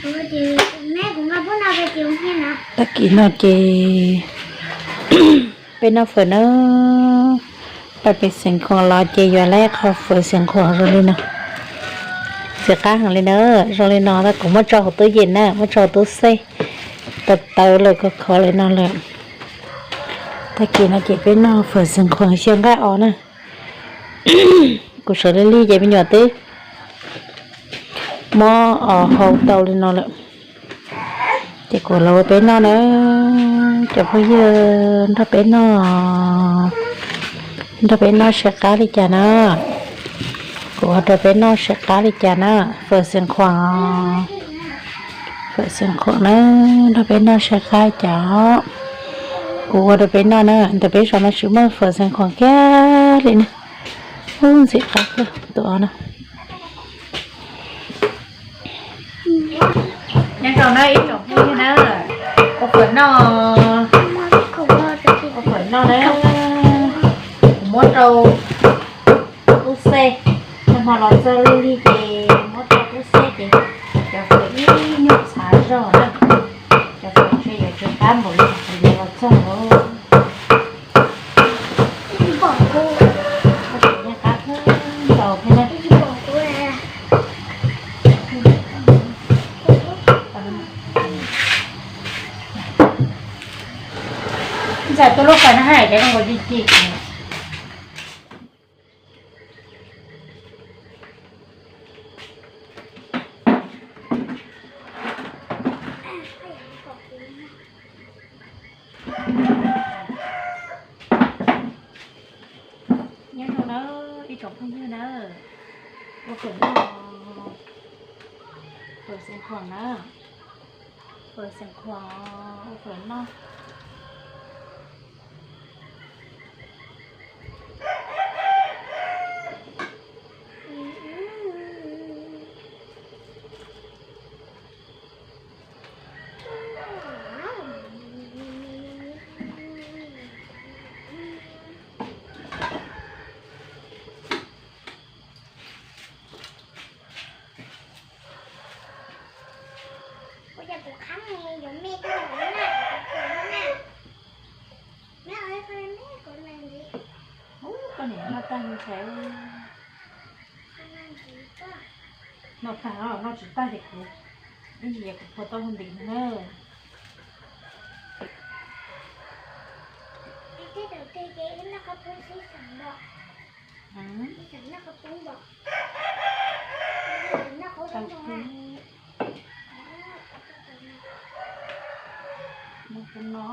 Tag kis no ces peb noj fawm na. Pais pem Xeev Khuam los ces yuav lawv qhov fawm Xeev Khuam zoo li no. Ntxim qab heev li na, zoo li no tab kuv muab tso hauv tub yees na, muab tso hauv tub xej, tawv tawv lawm khov khov li no lawm. Tag kis no ces peb noj fawm Xeev Khuam xyaw nqaij os na. Kuv sawv li lig ces me nyuam twb muab os hau tau li no lawm. Ces kuv los ua peb noj na, cov phooj ywg nrog peb noj, nrog peb noj saib qab li cas na. Kuv ua rau peb noj saib qab li cas na, fawm Xeev Khuam, fawm Xeev Khuam na, nrog peb noj saib qab li cas. Kuv ua rau peb noj na, ntawm peb zos no tsis muaj fawm Xeev Khuam kiag li na. Ub, ntxim qab kawg tus os no. Nyob zoo na ib tsoom phooj ywg na, ua fawm noj, ua fawm noj na, kuv muab rau tub xej, nag hmo los txog lig lig ces muab rau tub xej ces cov fawm ib nyuag txhav zog na, cov fawm ntshe yuav tsw qab npaum li thaum yuav los txog lawm. Tab sis yeej qab kawg nkaus thiab na. Ntxawm tua lub fawm no hais cov zoo nkaus ci ci. Nyob zoo na ib tsoom phooj ywg na, ua fawm noj, fawm Xeev Khuam na, fawm Xeev Khuam, ua fawm noj. Ua cas kuv qhab yuav me kawg na, kuv na. Ub, koj niam noj tag ntshai. Noj tag, noj tsis tag ces kuv, ib yam kuv phua tau hauv ntim na. Noj kuv no.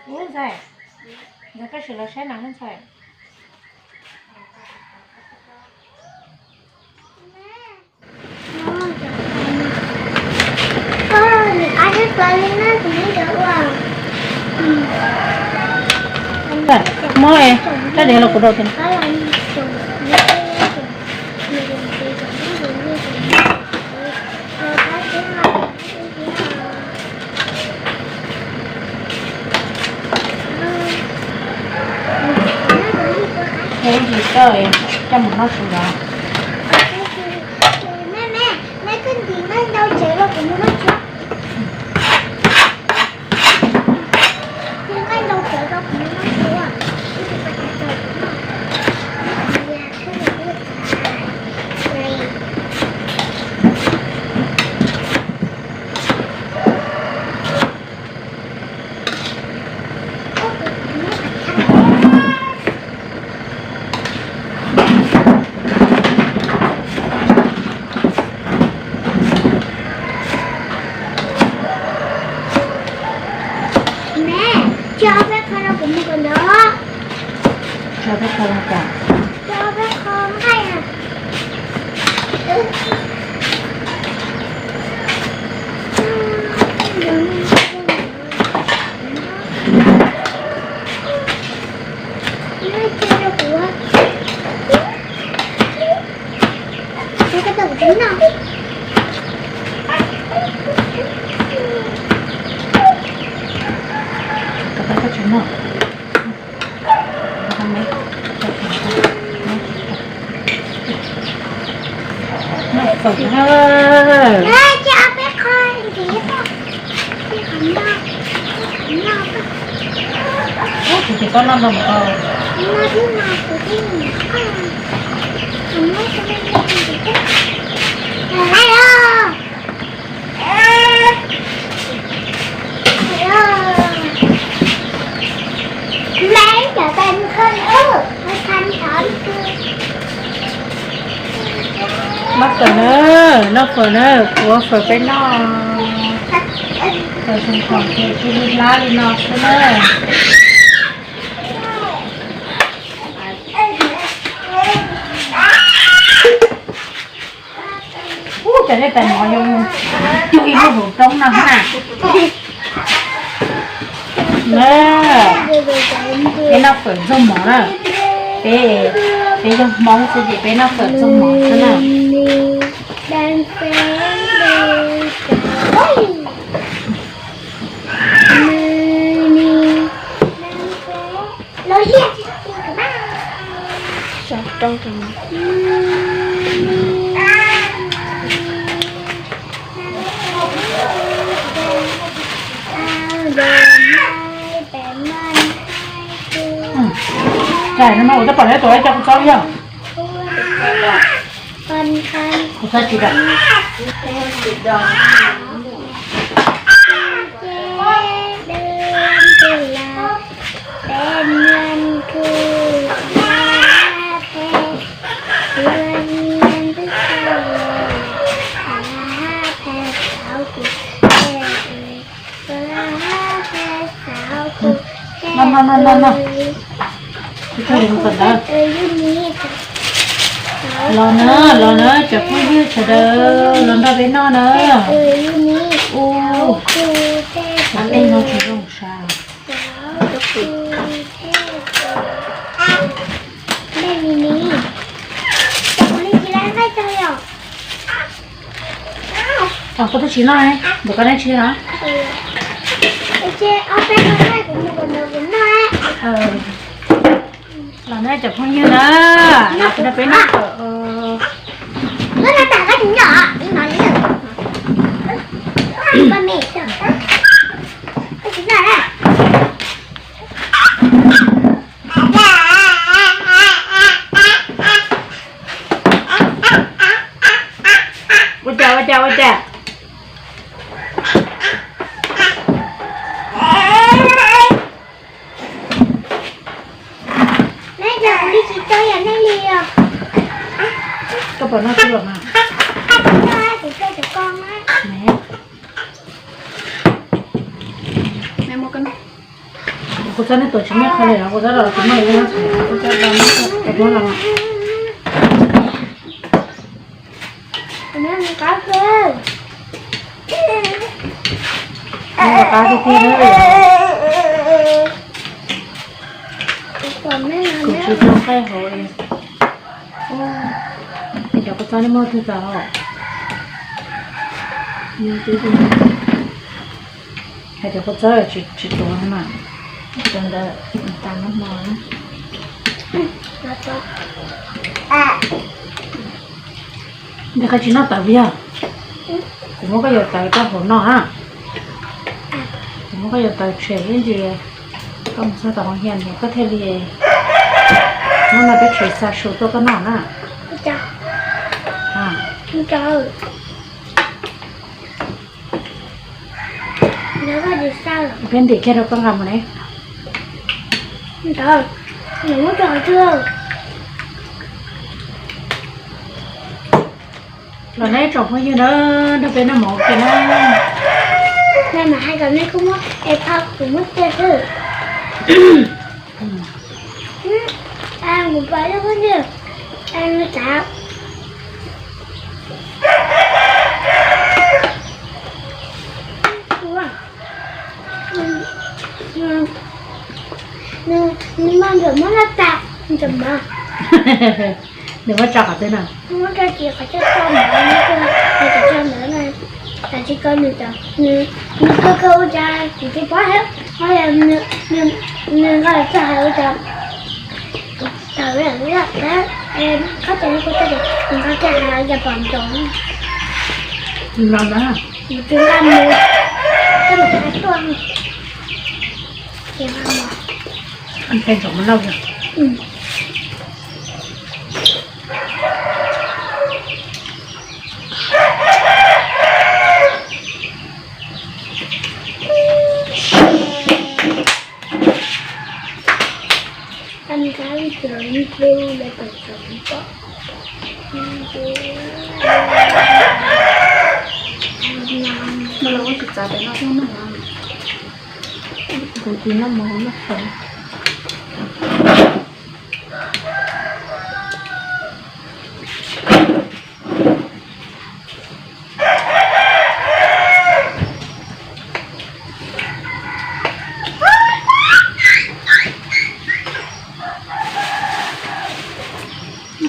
Ub ntxhais, ntxhais koj sim los saib na ub ntxhais. Muab, koj diav los kuv rau tias. Ib ntsis koj coj mus noj su los. Tso peb qho los cas? Tso peb qho nqaij. Noj fawm na. Ub, kuv ces koj noj nrog mus tau. Noj fawm na, noj fawm na, kuv ua fawm peb noj. Fawm tseem txom ces cia li hlab li no xwb na. Ub, cas nej tais mov yuav cug ib lub hauv roob no na. Na, peb noj fawm ntxuag mov na. Peb, peb yog Hmoob xwb ces peb noj fawm ntxuag mov xwb na. Tais no mas ua cov pom neb tuav cov kuv txob yog. Kuv txob tsis dam. No no no no no. Tus kawg li mus tom ntawd. Los na, los na cov phooj ywg sawv daws, los nrog peb noj na. Ub, tej no tsis zoo sav. Koj twb tsis noj, ntawm koj neb tsis noj. Los na cov phooj ywg na, los kuv nrog peb noj fawm. Ua cas ua cas ua cas? Neb cov kuv li tsis tau yam nej li os. Koj puas noj tsuj lom mas? Kuv coj cov koj na. Neb muab koj noj. Kuv txob nej tuav tsis muaj qhov li, kuv txob los tsis muaj li, kuv txob los. Qab tiag tiag na. Kuv tsis tau nqaij hauv li. Cov kua txob nej muaj twg tau? Hais tias kua txob tsis tuav na, cov ntawd tas noj hmo na. Nws qab tsis noj tawv puas yog? Kuv muab koj yuav tawv rau hauv noj na. Kuv muab koj yuav tawv tshem ib ntsis, koj mus txog tom hoos hias koj thiaj li, hnub no peb tshem xa su tuaj koj noj na. Peb ntim kiag rau koj nqa mus ne. Los na ib tsoom phooj ywg na, nrog peb noj mov ua ke na. Nws muab ntawm muab laj tas ntawm mov. Nws muab tso qhov twg na? Muab tso ces qhov coj tso mov, muab tso ntawd na. Tam sis ko nws, nws kawg kawg ua cas kuv tsis paub, ho yog nws nqa txog hais ua cas. Tawm qab tas li kuv txog ces nws nqa kiag hais ua cas pom ntsoov. Nws nqa mus, koj mus hais tuaj. Ces nqa mus. Ntshai ntsoov mus lauj yog. No los ua tus txav pem no thiab no. Kuv tis noj mov hauv noj fawm.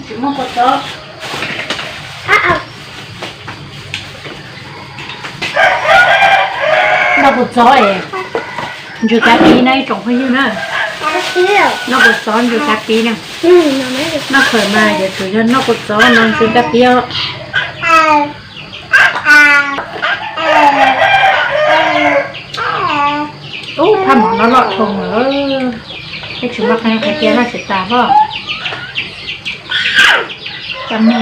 Tsis muaj kua txob. Noj kua txob es ntsws kav pib na ib tsoom phooj ywg na. Noj kua txob ntsws kav pib na. Noj fawm mas yuav tsum yog noj kua txob no ntsws kav pib os. Ub, phaj mov no loj dhau lawm. Peb tsis muaj qee qhov tias noj tsis tas pob. Cov me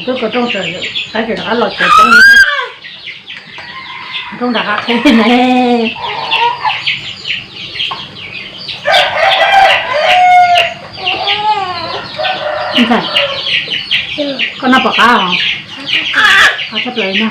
Kuv twb kaw rooj tseem, tab tseem rov qab los tsev tseeb, rooj nram qab qhib ne. Ntxhais, koj noj pom qab os? Qab tshaj plaws na.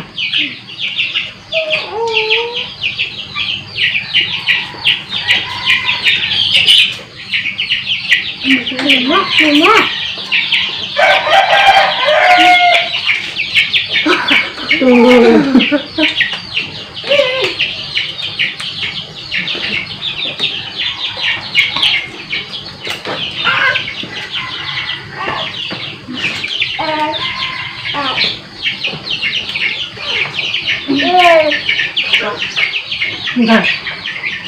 Ntag,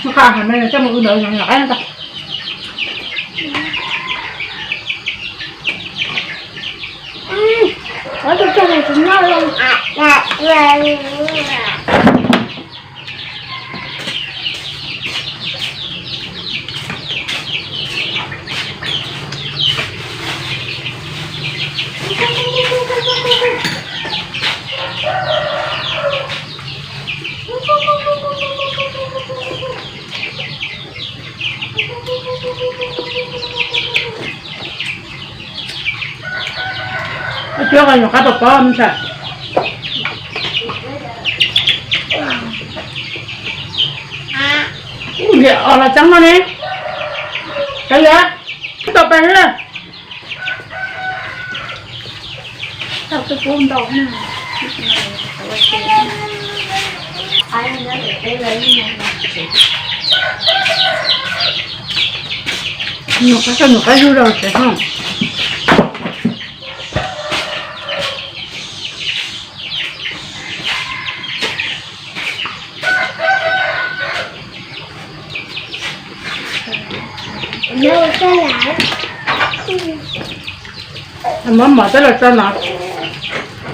noj qab hauv no coj mus wb ntawd no lawm. Tus coj mus tsis noj li. Nyuam qab tau pob ntag. Ub, ntiam os los tseeb no ne. Kav liam, tau pes lawm. Nyuam qab, nyuam qab yug rau tsev hov. Muab mov coj los tso no.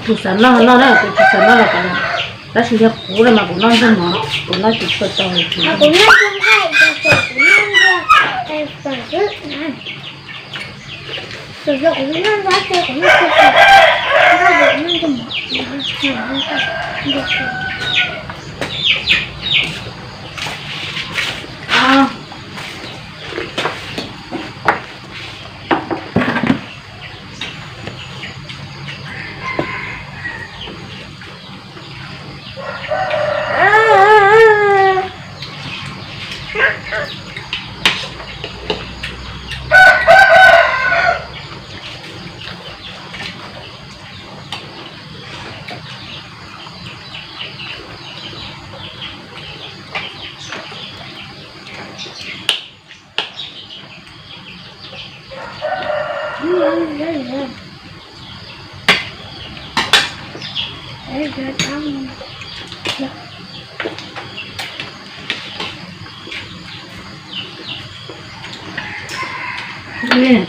Tus xav noj noj na, tus tsis xav noj los kav. Tab sis yog kuv no mas kuv noj ntxuag mov, kuv noj tsis tshua tau li.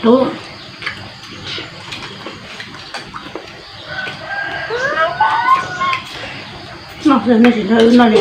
Tub, noj xwb nej tsis nrog wb noj li.